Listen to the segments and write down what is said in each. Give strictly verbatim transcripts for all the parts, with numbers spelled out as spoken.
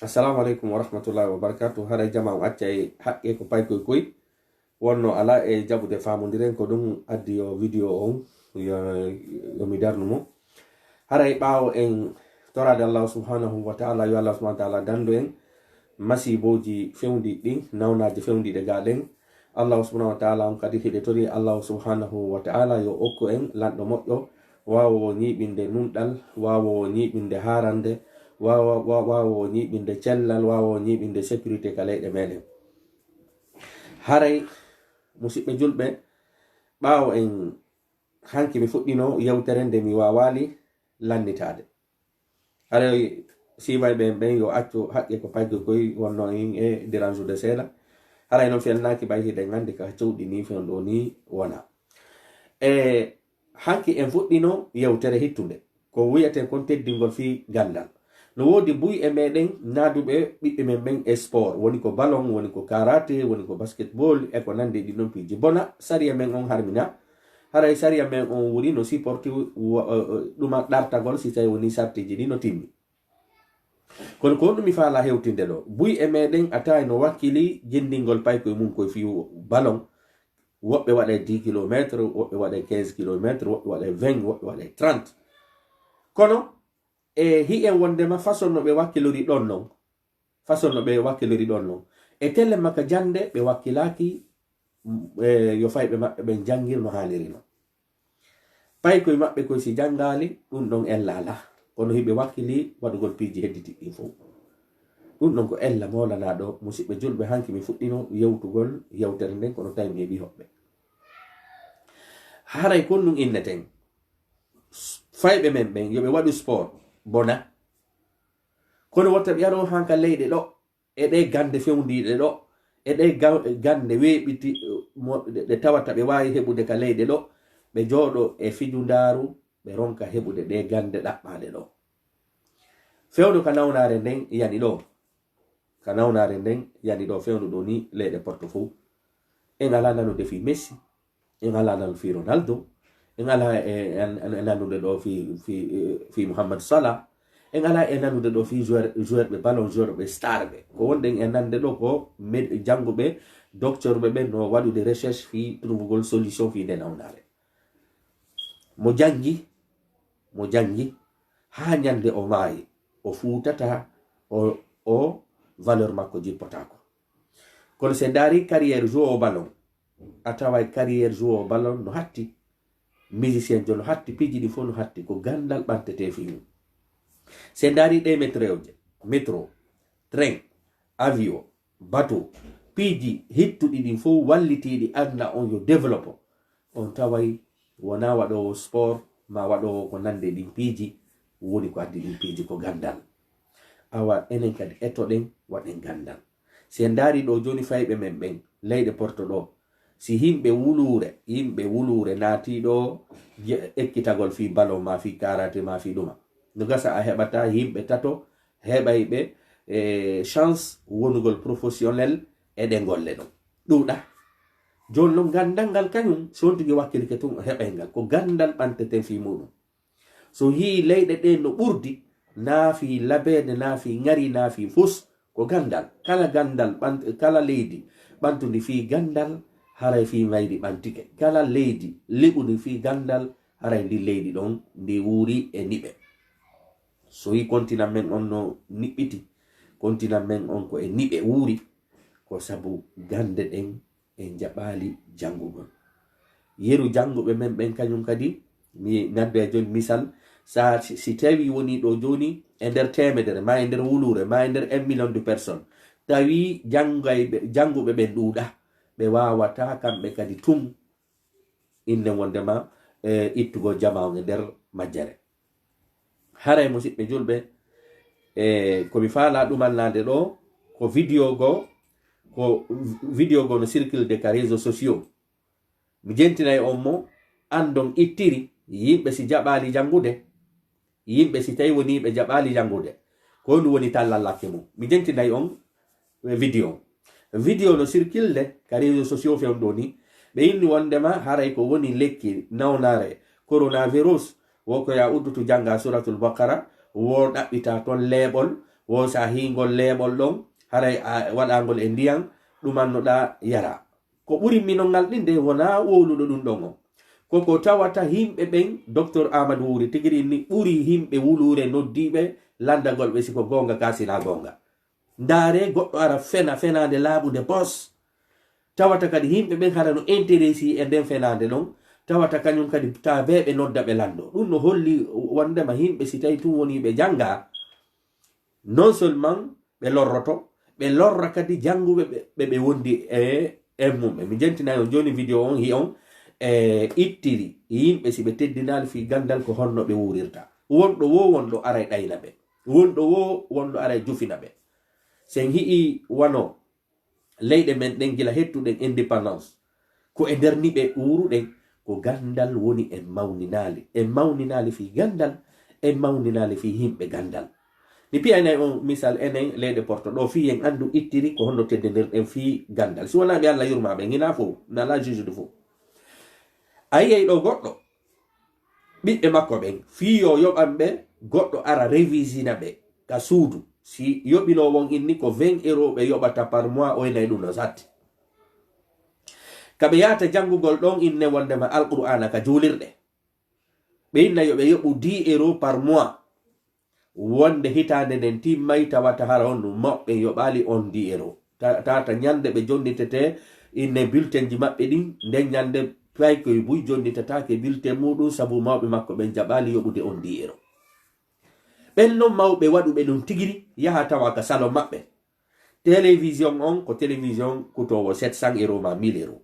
Assalamu aleykum wa rahmatullahi wa barakatuh. Haray jama on accay haqqe ko paykoy koy. Wonno ala e jaɓude faamondiren, ko ɗum addi yo video on yo, yo mi darnu mo. Haray ɓaawo en toraade Allahu subhanahu wa ta'ala, yo Allah subhanahu wa ta'ala dandu en masiibooji fewndiiɗi ɗin, nawnaaje fewndiiɗe gaa ɗen. Allahu subhanahu wa ta'ala on kadi hiɗe tori Allahu subhanahu wa ta'ala yo okku en lanɗo moƴƴo, waawo ñiiɓinde nunɗal, waawo ñiiɓinde haarande, waawo, wa-, waawo ñiiɓinde cellal, waawo ñiiɓinde sécurité ka leyɗe meɗen. Haray, musiɓɓe julɓe, ɓaawo en hanki mi fuɗɗino yewtere nde mi waawaali lannitaade. Haray siwayɓe en ɓen yo accu haqqe ko paykoy koy wonno en e dérange de seeɗa. Haray noon felnaaki ɓay hiɗen anndi ka cewɗi ni fewndo ni wona. E hanki en fuɗɗino yewtere hittunde. Ko wiyeten kon teddingol fii ganndal. No woodi buy e meɗen naaduɓe ɓiɓɓe men ɓen e sport. Woni ko ballon, woni ko karaté, woni ko basketball, e ko nanndi ɗin ɗon piiji. Bona, sariya men on harmina. Haray sariya men on wuri no supporti wa-, eh, eh, ɗuma ɗartagol si tawi woni sartiji ɗi no timmi. Kono ko honɗum mi faala hewtinde ɗo? Buy e meɗen a tawi no wakkili jindingol paykoy mum koye fii ballon. Woɓɓe waɗay dix kilomètres, woɓɓe waɗay quinze kilomètres, woɓɓe waɗay vingt, woɓɓe waɗay trente. Kono e hi'en wondema façon no ɓe wakkilori ɗon non, façon no ɓe wakkilori ɗon non. E telle maka jannde ɓe wakkilaaki, mm, e yo fayɓe maɓɓe ɓen janngir no haaliri non. Paykoy maɓɓe koy si janngaali, ɗum ɗon ella alaa. Kono hiɓe wakkili waɗugol piiji hedditi ɗin fow. Ɗum ɗon ko ella moolanaaɗo, musiɓɓe julɓe, hanki mi fuɗɗino yewtugol yewtere nden, kono tawi mi heɓi hoɓɓe. Haray kon ɗum inneten. S-, fayɓe men ɓen, yo ɓe waɗu sport, bona. Kono wota ɓe yaro han ka leyɗe ɗo, e ɗe gannde fewndiiɗe ɗo, e ɗe ga-, gannde weeɓiti, mo, ɗe, ɗe tawata ɓe waawi heɓude ka leyɗe ɗo, ɓe jooɗo e fijundaaru, ɓe ronka heɓude ɗe gannde ɗaɓɓaaɗe ɗo. Fewndo ka nawnaare nden yani ɗo. Ka nawnaare nden yani ɗo, fewndo ɗo ni leyɗe porto fow. En alaa nanude fii Messi, en alaa nanude fii Ronaldo, en alaa e, en, en, en nanude ɗo fii, fii, eh, fii Mohamed Salah, en alaa e nanude ɗo fii joueur, joueur ɓe ballon, joueur ɓe star ɓe. Ko wonɗen e nande ɗo ko med-, jannguɓe, docteur ɓe ɓen no waɗude recherche fii trouvugol solution fii nde nawnaare. Mo janngi, mo janngi, haa ñande o maayi, o fuutata, o, o valeur makko jippotaako. Kono si en ndaari carrière joueur ballon, a taway carrière joueur ballon no hatti, musicien jo no hatti, piiji ɗi fof no hatti, ko ganndal ɓantete fii mum. Si en ndaari ɗe métroje, métro, train, avion, bateau, piiji hittuɗi ɗin fof wallitiiɗi aduna on yo développe, on taway wonaa waɗoowo sport, ma waɗoowo ko nande ɗin piiji, woni ko addi ɗin piiji ko ganndal. Awa enen kadi etoɗen, waɗen ganndal. Si en ndaari ɗo jooni fayɓe men ɓen, leyɗe porto ɗo, si yimɓe wuluure, yimɓe wuluure naati ɗo je-, ekkitagol fii ballon ma fii karaté ma fii ɗuma, no gasa a heɓata yimɓe tato heɓayɓe, eh, chance wonugol professionnel e ɗe golle ɗon. Ɗuuɗa. Jooni non ganndal ngal kañum, si on tigi wakkilike tun o heɓay ngal. Ko ganndal ɓanteten fii muɗum. So yii leyɗe ɗe no ɓurdi, naa fii labeede, naa fii ŋari, naa fii fus, ko ganndal. Kala ganndal ɓant-, kala leydi ɓantundi fii ganndal, haray fii mayri ɓantike. Kala leydi liɓundi fii ganndal, haray ndi leydi ɗon ndi wuuri e niɓe. So yii kontinan men on no niɓɓiti, kontinan men on ko e niɓe wuuri, ko sabu gannde ɗen en jaɓaali janngugol. Yeru jannguɓe men ɓen kañum kadi, mi naddoya jooni misal, sa si, si tawi woni ɗo jooni e nder teemedere, ma e nder wuluure, ma e nder un million de personnes, tawi janngayɓe, jannguɓe ɓen ɗuuɗa, ɓe waawataa kamɓe kadi tun inne wondema, eh, ittugol jama on e nder majjere. Haray musiɓɓe julɓe, eh, ko mi faala ɗumannaade ɗo, ko vidéo go, ko vidéo go no circulde ka réseaux sociaux. Mi jentinay on mo, andon ittiri, yimɓe si jaɓaali janngude, yimɓe si tawi woni ɓe jaɓaali janngude, ko ɗum woni tallallake mum. Mi jentinay on, eh, vidéo. Vidéo no circulde ka réseaux sociaux fewndo ni. Ɓe inni wondema haray ko woni lekki nawnare coronavirus, wo ko ya uddutu jannga Suratul Baqara, wo ɗaɓɓita ton leeɓol, Wo sa hiingol leeɓol ɗon, haray a waɗangol e ndiyan, ɗumannoɗaa yara. Ko ɓuri mi non ngal ɗin de wonaa wowluɗo ɗum ɗon on. Koko tawata yimɓe ɓen, Docteur Amadou Wuri tigiri ni ɓuri yimɓe wuluure noddiiɓe landagol ɓe si ko goonga ka sina goonga. Ndaare goɗɗo ara fena fenaande laaɓunde pos. Tawata kadi yimɓe ɓen hara no intéressé e nden fenaande ɗon. Tawata kañum kadi ta bee ɓe nodda ɓe lanndo. Ɗum no holli wondema yimɓe si tawi tun woni ɓe jannga, non seulement ɓe lorroto, ɓe lorra kadi jannguɓe ɓe, ɓe, ɓe wondi e, e mumɓe. Mi jentinay on jooni vidéo on, hi on, e ittiri yimɓe si ɓe teddinaali fii ganndal ko honno ɓe wuurirta. Wonɗo wo wonɗo aray ɗayna ɓe. Wonɗo wo wonɗo aray jufina ɓe. Sen hi'i wano leyɗe men ɗen gila hettuɗen indépendance, ko e nder ni ɓe wuuruɗen, ko ganndal woni en mawninaali. En mawninaali fii ganndal, en mawninaali fii yimɓe ganndal. Mi piyanay on misal enen leyɗe Porto ɗo fii en anndu ittiri ko honno teddendirɗen fii ganndal. Si wonaa ɓe Allah yurmaa ɓe, hinaa fow, mi alaa juge de fow. A yi'ay ɗo goɗɗo, ɓiɓɓe makko ɓen, fii yo yoɓan ɓe, goɗɗo ara révisina ɓe ka suudu. Si yoɓinoowo on inni ko vingt euros ɓe yoɓata par mois, o inay ɗum no satti. Ka ɓe yahata janngugol ɗon inne wondema Alqur'aana ka juulirɗe. Ɓe inna yo ɓe yoɓu dix euros par mois. Wonde hitaande nden timmay tawata hara on ɗum mawɓe yoɓaali on dix euros. Ta-, tawata ñande ɓe jonnitetee inne bulletin ji maɓɓe ɗin, nden ñande paykoy buy jonnitataake bulletin muuɗum sabu mawɓe makko ɓen jaɓaali yoɓude on dix euros. Ɓen non mawɓe waɗuɓe ɗum tigiri yaha tawa ka salon maɓɓe. Télévision on ko télévision kutoowo sept cents euros ma mille euros.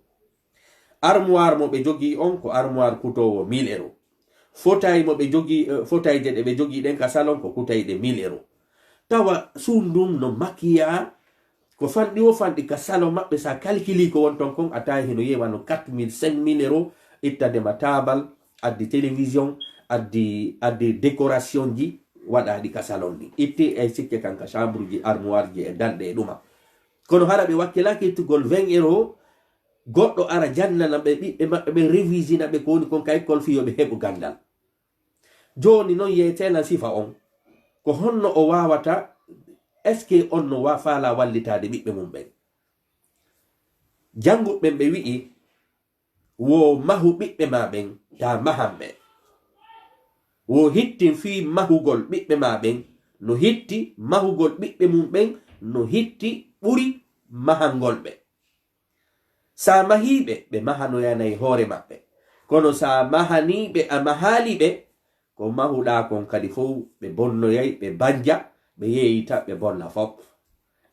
Armoire mo ɓe jogii on ko armoire kutoowo mille euros. Fauteuil mo ɓe jogii, eh, fauteuil je ɗe ɓe jogii ɗen ka salon ko kutayɗe mille euros. Tawa suundum no makiya, ko fanɗi wo fanɗi ka salon maɓɓe, sa calculi ko won ton kon, a tawi hino yewa no quatre mille, cinq mille euros, ittande ma taabal, addi télévision, addi, addi décoration ji, waɗaɗi ka salon ɗin. Itti e sikke kan ka chambre ji, armoire ji e danɗe e ɗuma. Kono hara ɓe wakkilaaki ittugol vingt euros, goɗɗo ara jannana ɓe ɓiɓɓe maɓɓe ɓen, révisina ɓe ko woni kon ka école fii yo ɓe heɓu ganndal. Jooni non yeetelan sifa on. Ko honno o waawata, est-ce que on no wa-, faalaa wallitaade ɓiɓɓe mum ɓen? Jannguɓe ɓen ɓe wi'i, wo mahu ɓiɓɓe maa ɓen, taa mahan ɓe. Wo hittin fii mahugol ɓiɓɓe maa ɓen, no hitti mahugol ɓiɓɓe mum ɓen, no hitti ɓuri mahangol ɓe. Sa mahii ɓe, ɓe mahanoyanay hoore maɓɓe. Kono sa mahanii ɓe, a mahaali ɓe, ko mahuɗaa kon kadi fow, ɓe bonnoyay, ɓe banja, ɓe yeeyita, ɓe bonna fop.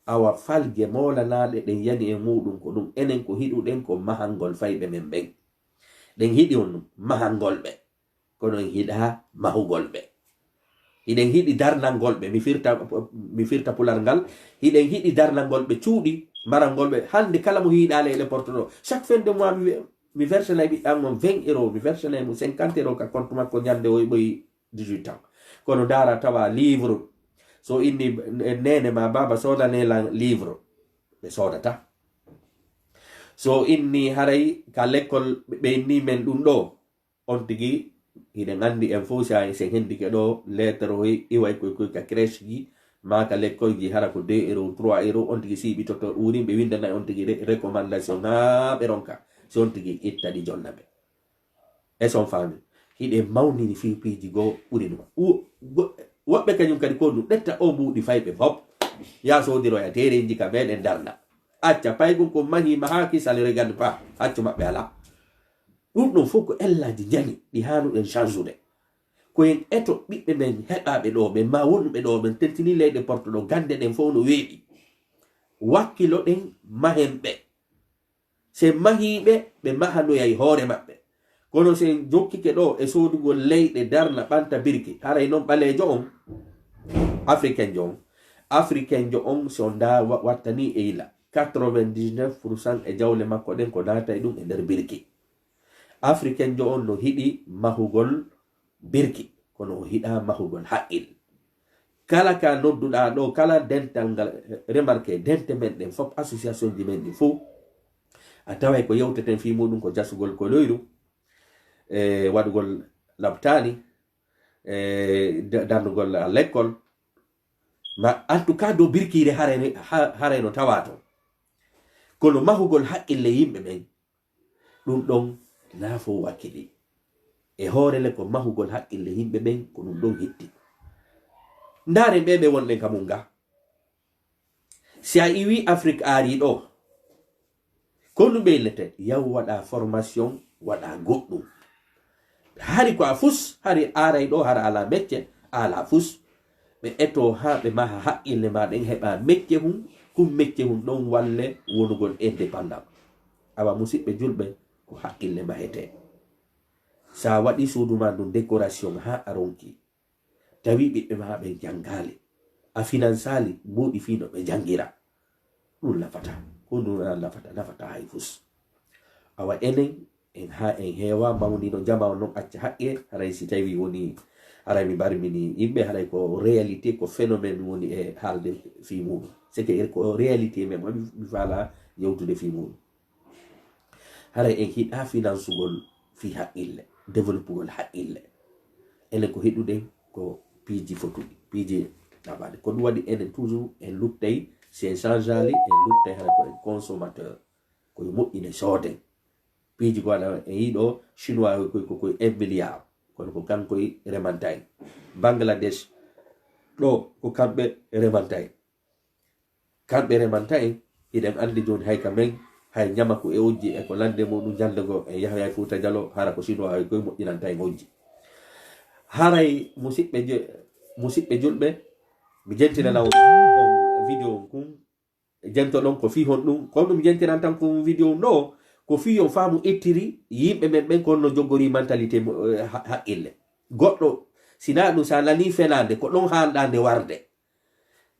Awa falje moolanaaɗe ɗen yani e muuɗum ko ɗum, enen ko hiɗuɗen ko mahangol fayɓe men ɓen. Ɗen hiɗi on ɗum, mahangol ɓe. Kono en hiɗaa mahugol ɓe. Hiɗen hiɗi darnangol ɓe, mi firta, mi firta pular ngal, hiɗen hiɗi darnangol ɓe cuuɗi, marangol ɓe. Hannde kala mo hiiɗaa leyɗe Porto ɗo, chaque fin de mois mi, mi versenay ɓiɗɗan on vingt euros, mi versenay mo cinquante euros ka compte makko ñande o ɓoyi dix-huit ans. Kono ndaara tawa livre, so inni neene ma baaba soodane lan livre, ɓe soodata. So inni haray ka lekkol ɓe inni men ɗum ɗo, on tigi hiɗen anndi en fof, si a, si en hendike ɗo, lettre o iway koy, koy ka crèche ji, maa ka lekkoy ji, hara ko deux euros, trois euros, on tigi siiɓitoto, wurin ɓe winndana on tigi re-, recommandation, haa ɓe ronka, si on tigi itta ɗi jonna ɓe. E son faami, hiɗen mawnini fii piiji goo ɓuri ɗum. Wo-, go-, woɓɓe kañum kadi ko ɗum, ɗetta o mbuuɗi fayɓe fof, yaa soodiroya teerenji ka meɗen darna. Acca paygol ko mahi mahaaki, ça ne regarde pas, accu maɓɓe alaa. Ɗum ɗon fof ko ellaaji njani ɗi haanuɗen change-ude. Ko en eto ɓiɓɓe men heɓaaɓe ɗo ɓen, maa wonɓe ɗo ɓen, tentinii leyɗe Porto ɗo, gannde ɗen fof no weeɓi. Wakkiloɗen mahen ɓe. Si en mahii ɓe, ɓe mahanoyay hoore maɓɓe. Kono si en jokkike ɗo e soodugol leyɗe, darna, ɓanta birki, haray non ɓaleejo on, africainjo on, africainjo on, si on ndaa wa-, wattanii e yila, quatre-vingt-dix-neuf pour cent e jawle makko ɗen ko naatay ɗum e nder birki. Africainjo on no hiɗi mahugol birki, kono o hiɗaa mahugol haqqil. Kala ka nodduɗaa ɗo, kala dental ngal, remarque, dente men ɗen fof, association ji men ɗin fof, a taway ko yewteten fii muɗum ko jasugol koloyru, e waɗugol laptaani, e da-, darnugol lekkol, Ma en tout cas dow birkiire haray, ha- haray no tawaa ton. Kono mahugol haqqille yimɓe ɓen, ɗum ɗon naa fow wakkili. E hoore le ko mahugol haqqille yimɓe ɓen ko ɗum ɗon hitti. Ndaaren ɓee ɓe wonɗen ka mum ga. Si a iwii Afrik aarii ɗoo, ko ɗum ɓe innete yaw waɗa formation, waɗa goɗɗum. Hari ko a fus, hari aaray ɗoo, hara alaa mecce, alaa fus. Ɓe etoo haa ɓe maha haqqille ma ɗen heɓa mecce hun, kun mecce hun ɗon walle wonugol indépendant. Awa musiɓɓe julɓe, ko haqqille mahetee. Sa waɗi suudu ma ndun décoration haa a ronki, tawi ɓiɓɓe ma ɓen janngaali, a finansaali mbuuɗi fii no ɓe janngira, ɗum nafata. Ko ɗum nafata, nafata hay fus. Awa enen, en haa en heewa mawnino jama on non acca haqqe, haray si tawi woni, haray mi barmini yimɓe, haray ko réalité, ko phénomène woni e haalde fii muuɗum. C'est que ko réalité men, mi, mi faala yewtude fii muuɗum. Haray en hiɗaa finansugol fii haqqille, développugol haqqille. Enen ko hiɗuɗen ko piiji fotuɗi, piiji ɗaɓɓaɗi. Ko ɗum waɗi enen toujours en luttay, si en changeali, en luttay hara ko en consommateur. Ko yo moƴƴine sooden. Piiji ko waɗa en yiɗo chinois o koy ko koy un milliard. Kono ko kanko e remanta en. Bangladesh ɗo ko kamɓe remanta en. Kamɓe remanta en, hiɗen anndi jooni hay ka men, hay ñamaku e ojji e ko nande muɗum, ñande goo en yahoyay Fuuta Jaloo, hara ko Sinuwaa en koy moƴƴinanta en ojji. Haray musiɓɓe je-, musiɓɓe julɓe, mi jentinana on, on video on kun, jentoɗon ko fii honɗum, ko honɗum mi jentinan tan kun video on ɗoo, ko fii on faamu ittiri yimɓe men ɓen ko honno joggori mentalité mo-, eh, ha-, haqqille. Goɗɗo, si naa ɗum, sa nanii fenaande, ko ɗon haanɗaa nde warde.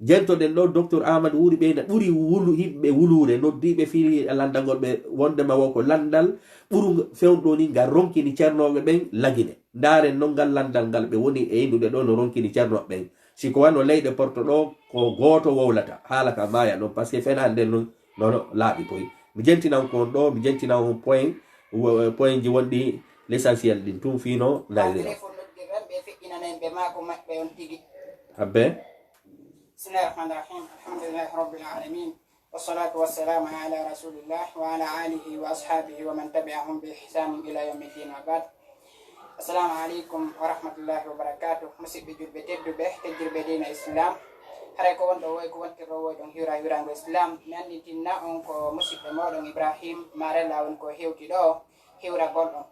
Jentoɗen ɗoo, Docteur Amadou Wuri ɓe na ɓuri wulu-, yimɓe wuluure, noddiiɓe fii lanndagol ɓe, wondema wo ko lanndal ɓuru fewnɗo ni, ngal ronkini ceernooɓe ɓen Lagine. Ndaaren non ngal lanndal ngal ɓe woni e innude ɗoo no ronkini ceernooɓe ɓen. Si ko wano leyɗe Porto ɗoo, ko gooto wowlata, haala ka maaya ɗon, parce que fenaande nden non, non, non, laaɓi poy. Mi jentinan ko on ɗoo, mi jentinan on point, wo-, point ji wonɗi l'essentiel ɗin tun fii no nayrira. Téléphone noddirran ɓe, feƴƴinanay ɓe maako maɓɓe on tigi. Abbe. بسم الله الرحمن الرحيم. الحمد لله رب العالمين. والصلاة والسلام على رسول الله وعلى آله وأصحابه ومن تبعهم بإحسان إلى يوم الدين وبعد. Assalamu aleykum wa rahmatullahi wa barakatuh. Musiɓɓe julɓe tedduɓe, tejjirɓe diina Islam. Haray ko wonɗo woy ko wontirɗo woy ɗon hiwra hiwrango Islam. Mi annitinna on ko musiɓɓe mooɗon Ibrahim Marella woni ko hewti ɗoo hiwragol on.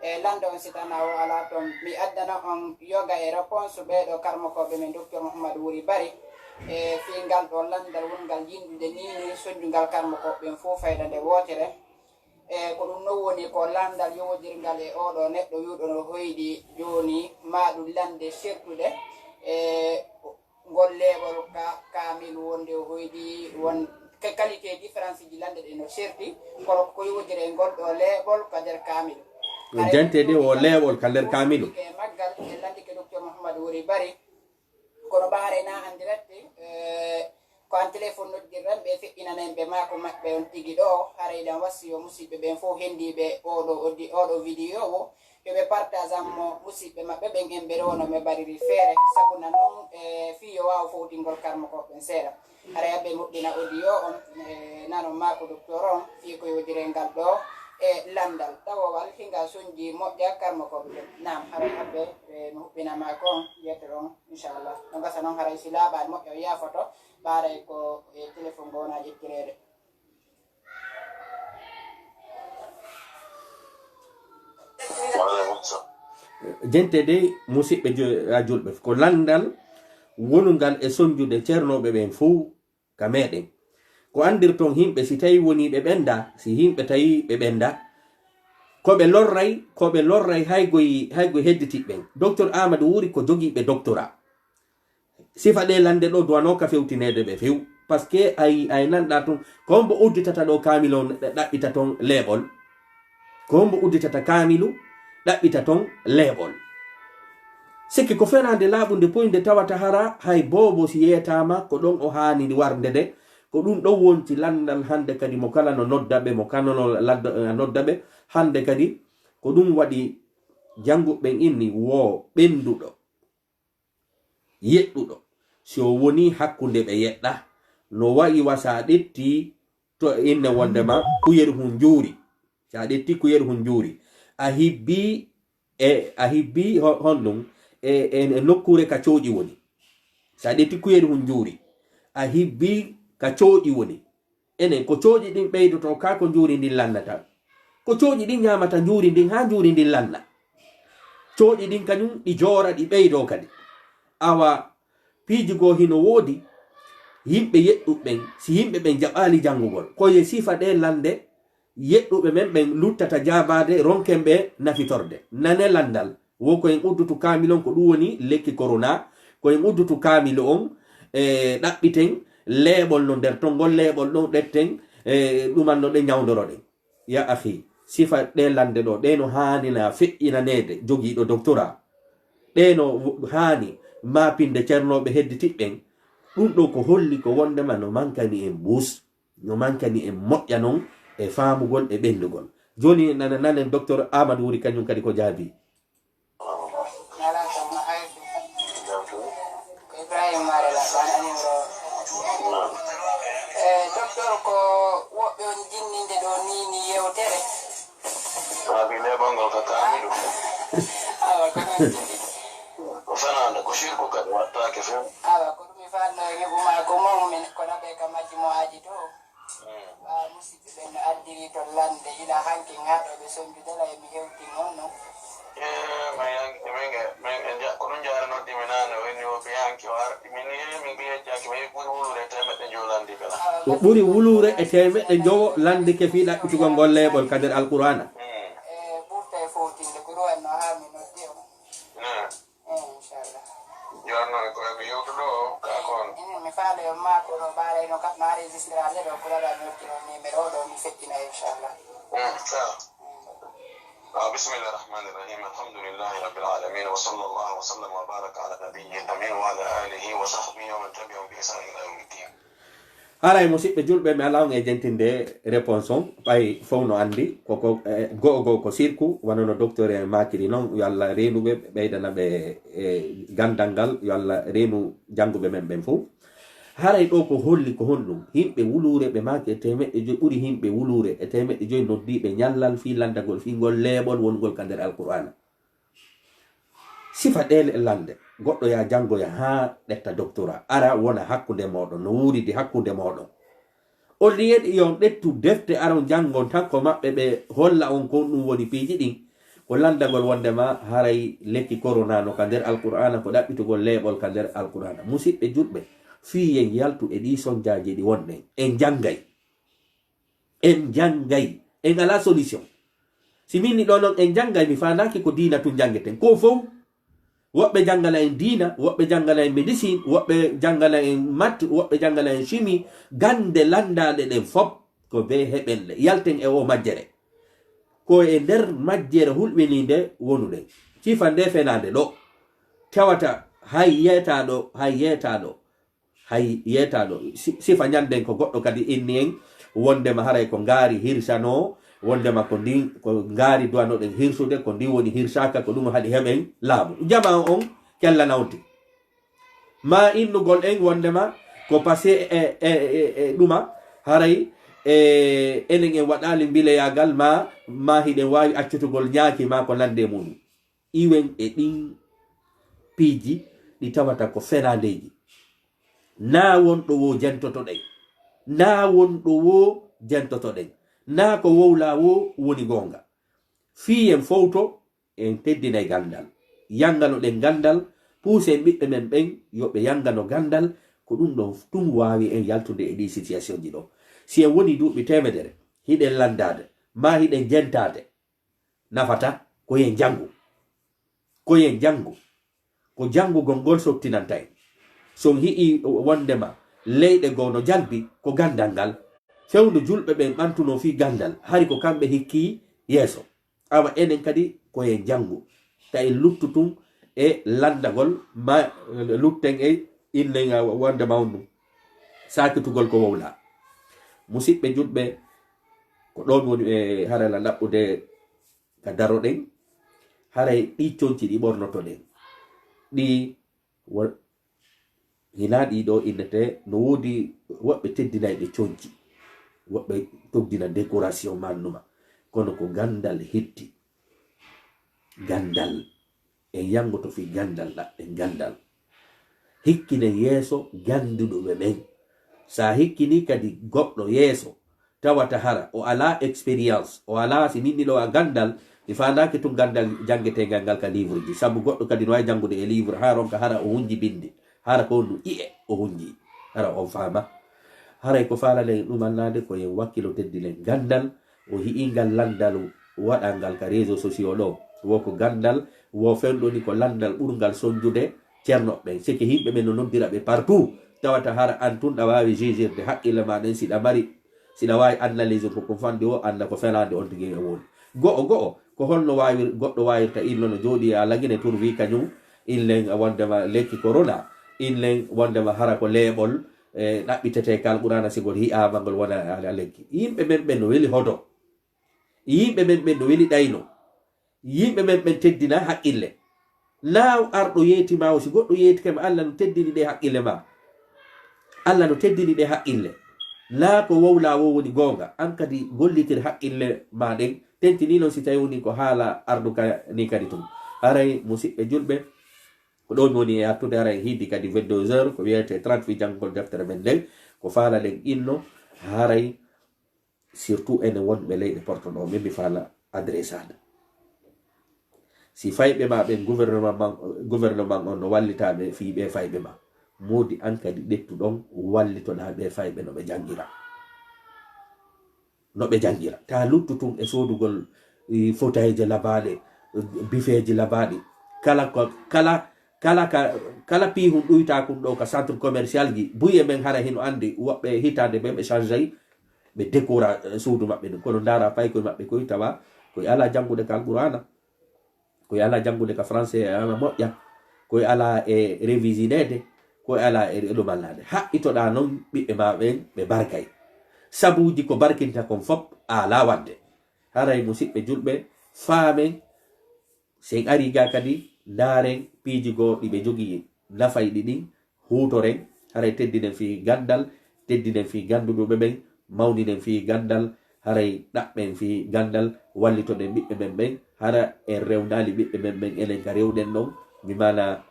E lanndo on si tana o alaa ton, mi addana on yoga e réponse ɓee ɗoo karmokooɓe men Docteur Mouhamadou Wuri Bari. E fii ngal ɗoo lanndal wonngal yinndude nii nii sonnjungal karmokooɓe ɓen fow fayda nde wootere. E ko ɗum non woni ko lanndal yowodirngal e oo ɗoo neɗɗo wi'uɗo no hoyɗi jooni, maa ɗum lannde sertude e ngol leeɓol ka-, kaamilu wonde o hoyɗi won ka-, qualité différence ji lannde ɗe no serti, kono ko yowodiri e ngol ɗoo leeɓol ka nder kaamilu. Ɗum jante de o leeɓol ka nder kaamilu. E maggal, en lanndike Docteur Mouhamadou Wuri Bari, kono ɓaare na en direct, eh, ko an téléphone noddirran ɓe, feƴƴinanen ɓe maako maɓɓe on tigi ɗoo, haray ɗan wasi yo musiɓɓe ɓen fow hendiiɓe oo ɗoo oddi-, oo ɗoo vidéo o, yo ɓe partage an mo musiɓɓe maɓɓe ɓen, en ɓe ɗoo no ɓe mbariri feere, sabu na non, eh, fii yo waaw fowtingol karmokooɓe ɓen seeɗa. Haray aɓe moƴƴina audio on, eh, nanon maako docteur on, fii ko yowodiri e ngal ɗoo, e lanndal tawowal, hinga sonji moƴƴa karmokooɓe ɓen. Naam, haray aɓe, eh, mi huɓɓina maako on, yettere on, inchallah. No gasa non haray si laaɓaani moƴƴa o yaafoto, ɓaaray ko, eh, téléphone ngo wona ƴettireede. Jente dey, musiɓɓe jo-, a julɓe, ko lanndal wonungal e sonjude ceernooɓe ɓen fow ka meɗen. Ko anndirton yimɓe, si tawi wonii ɓe ɓennda, si yimɓe tawi ɓe ɓennda, ko ɓe lorray, ko ɓe lorray hay goy, hay goy hedditiɓɓe ɓen. Docteur Amadou Wuri ko jogiiɓe doctorat. Sifa ɗee lannde ɗoo duwanoo ka fewtineede ɓe few. Parce que ay, ay nanɗaa tun, ko hombo udditata ɗoo kaamilu on, ɗaɓɓita ton leeɓol? Ko hombo udditata kaamilu, ɗaɓɓita ton leeɓol? Sikki ko fenaande laaɓunde poy nde tawata hara hay boobo si yeetaama ko ɗon o haani warde de, ko ɗum ɗon wonti lanndal hannde kadi mo kala no nodda ɓe, mo kala no ladda-, nodda ɓe. Hannde kadi ko ɗum waɗi jannguɓe ɓen inni wo ɓennduɗo. Yeɗɗuɗo. Si o woni hakkunde ɓe yeɗɗa, no wayi wa sa ɗetti to inne wondema kuyel hun juuri. Sa ɗetti kuyel hun juuri. A hibbi e a hibbi ho- honɗum e, e, e nokkuure ka cooƴi woni. Sa ɗetti kuyel hun juuri. A hibbi ka cooƴi woni. Enen ko cooƴi ɗin ɓeydoto ka ko njuuri ndin lannata. Ko cooƴi ɗin ñaamata njuuri ndin haa njuuri ndin lanna. Cooƴi ɗin kañum ɗi joora ɗi ɓeydoo kadi. Awa piiji goo hino woodi yimɓe yeɗɗuɓe ɓen, si yimɓe ɓen jaɓaali janngugol, ko ye sifa ɗee lannde yeɗɗuɓe men ɓen luttata jaabaade ronken ɓe nafitorde. Nane lanndal, wo ko en uddutu kaamil on, ko ɗum woni lekki korona, ko en uddutu kaamil on, e ɗaɓɓiten leeɓol no nder ton, ngol leeɓol ɗon ɗetten, e ɗuman no ɗe ñawndoroɗen. Ya akhi, sifa ɗee lannde ɗoo, ɗee no haanina feƴƴinaneede jogiiɗo doctorat. Ɗee no haani maapinde cernooɓe hedditiɓɓen. Ɗum ɗoo ko holli ko wondema no mankani en buus, no mankani en moƴƴa non e faamugol e ɓenndugol. Jooni nana nanen docteur Amadou Wuri kañum kadi ko jaabi. Alaa kam no hayde. Ko Ibrahima Mare la ko an anino ɗo. E docteur ko woɓɓe on jinninde ɗo ni ni yewtere. Saabi leeɓol ngol ka kaamilu. Awa ko non tigi. Ko fenaande, ko sirku kadi wattaake few. Awa ko ɗum mi fanno e heɓu ma ko mawmi ko naɓe ka majji mo aji to. Ɓaa musidɓe ɓen no addiri to lannde ila hanki ŋaaɗo ɓe sonjudela e mi hewti noon non. Ee, min yanki min e min e nja ko ɗum jaare noddi mi naane o inni o ɓi hanki o arɗi min ee min ɓi yejjaki min ɓuri wuluure e temeɗɗe njowo lanndi kala. O ɓuri wuluure e temeɗɗe njowo lanndike fii ɗaɓɓitugol ngol leeɓol ka nder Alqur'aana. E ɓurta e fowtinde ko ɗum wonno haa mi noddi on. Naa. Ee, inchallah. Jooni noon ko mi yewtuɗo ka kon. Inin mi faala yo maa ko ɗo ɓaalay no kam no enregistré ale ɗo ko ɗaɗa noddi on numéro ɗo mi feƴƴina inchallah. Mm, sa. Ah, bismillah rahmani rahim. Alhamdulillahi rabbil alamin. Wa sallallahu wa sallam wa baraka ala nabiyyi amin wa ala alihi wa sahbihi wa man tabi'ahum bi ihsan ila yawmiddin. Haray musidɓe julɓe mi alaa on e jentinde réponse on ɓay fow no anndi koko e, go'o go'o ko sirku wano no docteur en maakiri noon yo Allah reenu ɓe ɓeydana ɓe e ganndal ngal yo Allah reenu jannguɓe men ɓen fow. Haray ɗoo ko holli ko honɗum? Yimɓe wuluure ɓe maaki e teemeɗɗe joyi ɓuri yimɓe wuluure e teemeɗɗe joyi noddiiɓe ñallal fii lanndagol fii ngol leeɓol wonngol ka nder Alqur'aana. Sifa ɗee lannde, goɗɗo yaa janngoya haa ƴetta doctorat, ara wona hakkunde mooɗon, no wuuridi hakkunde mooɗon. Au lieu yo on ƴettu defte ara on janngon tan ko maɓɓe ɓe holla on ko ɗum woni piiji ɗin, ko lanndagol wonndema haray lekki korona no ka nder Alqur'aana, ko ɗaɓɓitugol leeɓol ka nder Alqur'aana. Musidɓe julɓe, fii en yaltu e ɗii sonjaaji ɗi wonɗen, en janngay. En janngay, en alaa solution. Si min ni ɗoo non en janngay, mi faandaaki ko diina tun janngeten. Ko fow, woɓɓe janngana en diina, woɓɓe janngana en médecine, woɓɓe janngana en maths, woɓɓe janngana en chimie, gannde lanndaale ɗen fop ko bee heɓenle. Yalten e oo majjere. Ko e nder majjere hulɓiniinde wonuɗen. Sifa ndee fenaande ɗoo. Tawata hay yeetaaɗo, hay yeetaaɗo. Hay yeetaaɗo si- sifa ñannden ko goɗɗo kadi inni en wonndema haray ko ngaari hirsanoo, wonndema ko ndin ko ngaari duwanoɗen hirsude, ko ndin woni hirsaaka, ko ɗum haɗi heɓen laamu. Jamaa on kella nawti. Maa innugol en wonndema ko passé e, e, e, e ɗuma, haray e, enen en waɗaali mbileyaagal, maa, maa hiɗen waawi accutugol ñaaki maa ko nannde muɗum. Iwen e ɗin piiji ɗi tawata ko fenaandeeji. Naa won ɗo woo jentotoɗen, naa won ɗo woo jentotoɗen, naa ko wowlaa woo woni goonga. Fii en fowto, en teddinay ganndal, yannganoɗen ganndal, puusen ɓiɓɓe men ɓen yo ɓe yanngano ganndal, ko ɗum ɗon tun waawi en yaltude e ɗii situation ji ɗoo. Si en wonii duuɓi teemedere, hiɗen lanndaade, maa hiɗen jentaade, nafata ko yen janngu. Ko yen janngu. Ko janngugol ngol sottinanta en. So on hi'i wonndema leyɗe goo no jalbi ko ganndal ngal, fewndo julɓe ɓen ɓantunoo fii ganndal, hari ko kamɓe hikkii yeeso. Awa enen kadi ko yen janngu, ta en luttu tun e lanndagol, ma lutten e inne wonndema on ɗum saakitugol ko wowlaa. Musidɓe julɓe, ko ɗoon woni e harala ɗaɓɓude ka daroɗen, haray ɗii conci ɗi ɓornotoɗen, ɗi wo- Hinaa ɗii ɗoo innete, no woodi woɓɓe teddinayɓe conci, woɓɓe toddina décoration mannuma, kono ko ganndal hetti. Ganndal. En yanngoto fii ganndal, ɗaɓɓen ganndal. Hikkinen yeeso gannduɗo ɓe ɓen. So a hikkinii kadi goɗɗo yeeso, tawata hara o alaa expérience, o alaa, si min miɗo wa ganndal, mi faandaaki tun ganndal janngeteengal ngal ka livre ji, sabu goɗɗo kadi no waawi janngude e livre, haa ronka hara o hunji binndi, hara ko honɗum ƴi'e o hunji, hara on faama. Haray ko faalaɗen ɗumannaade ko en wakkilo teddilen ganndal, o hi'ingal lanndal waɗangal ka réseaux sociaux ɗoo, wo ko ganndal, wo fewndo ni ko lanndal ɓurngal sonjude ceerno ɓen. Seke yimɓe ɓen no noddira ɓe partout, tawata hara an tun ɗa waawi jugirde haqqille ma ɗen, si ɗa mari, si ɗa waawi analyse ko ko fanndi o, annda ko felaande on tigi e woni. Go'o go'o, ko holno waawir-, goɗɗo waawirta inno no jooɗii e Alagine Turvi kañum, inlen wondema lekki corona, inlen wondema hara ko leeɓol, e, ɗaɓɓitetee ka Alqur'aana, si ngol hi'aama ngol wona a, a lekki. Yimɓe men ɓen no weli hodo. Yimɓe men ɓen no weli ɗayno. Yimɓe men ɓen teddina haqqille. Naa arɗo yeeti ma o, si goɗɗo yeetike ma, Alla no teddini ɗe haqqille ma. Alla no teddini ɗe haqqille. Naa ko wowlaa wo woni goonga. An kadi gollitir haqqille ma ɗen. Tentini non si tawi woni ko haala arduka ni kadi tun. Haray musiɓɓe julɓe, ko ɗo mi woni e artude, haray hiidi kadi vingt-deux heures, ko wiyete trente fii janngol deftere men nden, ko faalaɗen inno, haray surtout enen wonɓe leyɗe porto ɗo, min mi faala adressade. Si fayɓe ma ɓen, gouvernement man, gouvernement on no wallita ɓe fii ɓe fayɓe ma, moodi an kadi ƴettu ɗon, wallitoɗa ɓe fayɓe no ɓe janngira. No ɓe janngira. Ta luttu tun e soodugol, e, fotayje labaaɗe, e, bifeeji labaaɗi. Kala ko, kala, kala ka, kala piihun ɗuyta kun ɗo ka centre commercial ji, buye men hara hino anndi woɓɓe hitaande ɓe ɓe changey, ɓe décora, e, suudu maɓɓe ndun. Kono ndaara paykoy maɓɓe koy tawa koy alaa janngude ka Alqur'aana. Koy alaa janngude ka français e ana moƴƴa. Koy alaa e révisineede. Koy alaa e, e ɗumannaade. Haɓɓitoɗaa non ɓiɓɓe ma ɓen ɓe barkay. Sabuuji ko barkinta kon fop a alaa waɗde. Haray musiɓɓe julɓe, faamen, si en arii ga kadi, ndaaren piiji goo ɗi ɓe jogii nafayɗi ɗin, huutoren, haray teddinen fii ganndal, teddinen fii gannduɗuɓe ɓen, mawninen fii ganndal, haray ɗaɓɓen fii ganndal, wallitoɗen ɓiɓɓe men ɓen, hara en rewnaali ɓiɓɓe men ɓen, enen ka rewɗen ɗon, mi maana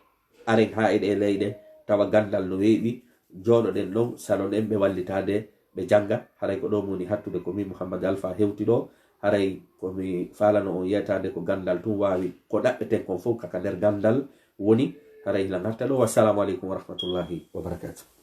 aren haa e ɗee leyɗe, tawa ganndal no weeɓi, jooɗoɗen ɗon, saloɗen ɓe wallitaade, ɓe jannga, haray ko ɗo mi woni hattude ko min Mouhammad Alpha hewti ɗo, haray ko mi faalano on yeetaade ko ganndal tun waawi, ko ɗaɓɓeten kon fof kaka nder ganndal woni, haray hila ngarta ɗo. Wassalamu aleykum wa rahmatullahi wa barakatuh.